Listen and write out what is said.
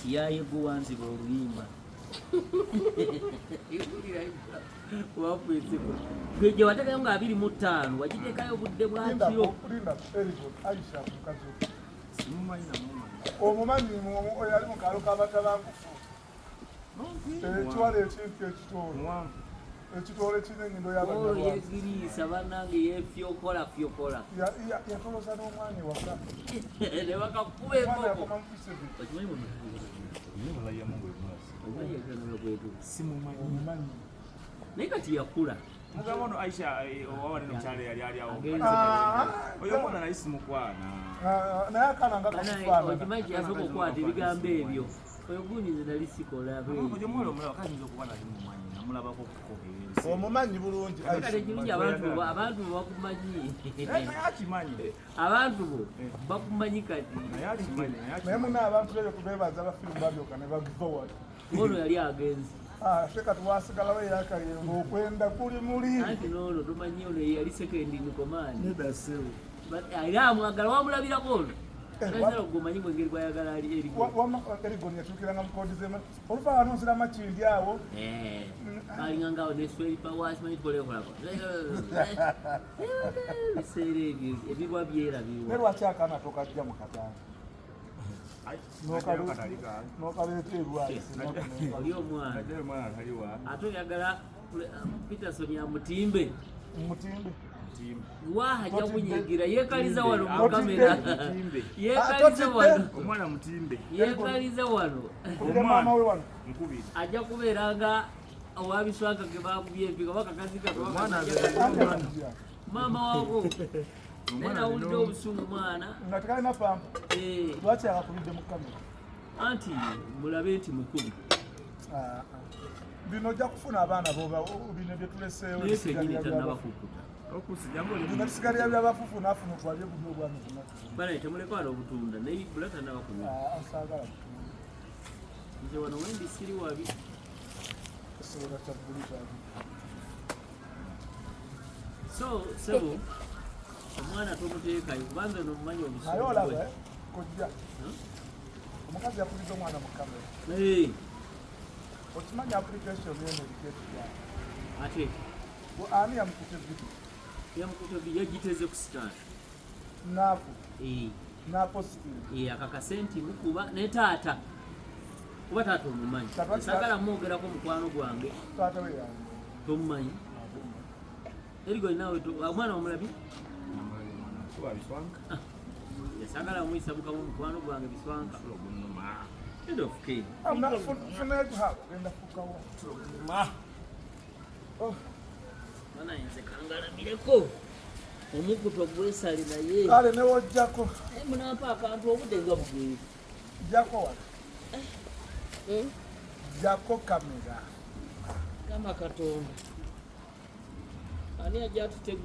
Kiyaye gwe wanziba oluyimba. Wafueseko gwe gye wateekayo nga 25, wagiteekayo obudde bwa kiro. Lindako, Erigon, Aisha mukazi we. Simumanyi namumanyi. Omumanyi oyo ali mu kaalo k'abatabangufu, ekiwala ekimpi, ekitoolo. Muwanvu. Ekitoolo ekirina enyindo Olwo y'abanyarwanda. Yegiriisa bannange, yefyokola fyokola. Yatolosa n'omwana ewaka. Ne bakakuba Omwana enkoko. yakoma mu P7. Okimanyi muno? Naye balayamu gwe mwasi. Omanyi yagala bwetu. Simumanyi. Omumanyi. Naye kati yakula. Mugamba ono Aisha, owa neno mukyala yali ali awo. Agenze. Ah, Oyo omwana naye simukwana. ah, naye akaana nga Banaye, kamufaanana. okimanyi kyeyasooka okukwata ebigambo ebyo, oyo gundi nze nali sikola. Oyo omuwala omulaba kayinza okuba nali mumanyi, namulabako kuko. Omumanyi bulungi. Kati Aisha. ekirungi, abantu bo bakumanyi. Naye akimanyi. Abantu bo bakumanyi kati. Naye akimanyi, naye Naye akimanyi. muna abantu eyo kubebaza abafirimu babyoka ne bagiva wali. Ono yali agenze. Ate kati wasigalawo eyakayenga okwenda kuli muli. Anti noono tomanyi, ono yali second in command. Nedda ssebo. Era amwagala, wamulabirako ono. Eh, Kasala ogomanyi gwe engeri gwayagala ali erigo. Erigon yatuukiranga mu kodi zema oluva wano nzira Makindi awo. Balinganga awo nesweripa wasimanyi tukolekolako ebiseera ebyo ebibwa Naye byerabirwa. lwaki akaana tokajja mu katanga Najjayo katali kange. n'okaleeta erwali? Oli omwana. Najjayo omwana atali wange. Ate oyagala Peterson amutimbe? Mutimbe. Mutimbe. Waha ajja Totidde. kunyigira, yeekaliza wano mu Totidde. kamera. Mutimbe. Yeekaliza Totidde. wano. Omwana mutimbe. Yeekaliza wano. Kubira maama we wano. Nkubiri. Ajja kubeera nga owabiswaka ge bakubye empiga oba kakazi. Omwana Anti akajja. Maama wako naye. Omwana Nawulidde alina obusungu mwana. Nga tekalina pampa. Eh, Lwaki akakubidde mu kamera? Anti mulabe nti mukulu. Ah, ah. Bino ojja kufuna abaana boba bino byetuleseewo. Naye kenyini tannabakukuta. Okusi jangu oli. Bino bisigalira byabafufu naafuna otwalye guno obwana obunaku. Banaye temuleka wano obutunda, naye bula tannabakunywa. Asaagala kutunda. Nze wano wendi siri wabi. Ekisobola kya bbulu kyabi. So sebo, omwana tomuteekayo kubanga nomumanyi Naye obusungu olaba bwe. eh, kojja omukazi yakuliza omwana mu kamera. Eh, Okimanyi application eno eriko ekigambo? Ate Ani yamukute video? Yamukuta, yagiteze ku sitaani. Naaku Eh, napositinga. Eh, akakase nti mukuba ne taata, kuba taata omumanyi. Taata- Saagala mwogerako mukwano gwange. Taata we yange. Tomumanyi erigo nawe omwana omulabi. Kuba biswanka. Saagala muyisa bukamu mukwano gwange biswanka. Musulo gunnuma. End of K. Funaha ogenda fukawa. Ma. Oh, Bana, nze kangalamireko omukutu ogwesale naye. Kale newojjako. Naye munampa akantu, obudde nga bugere. Jjako wano, jjako kamera. Kama Katonda ani ajja atutegula.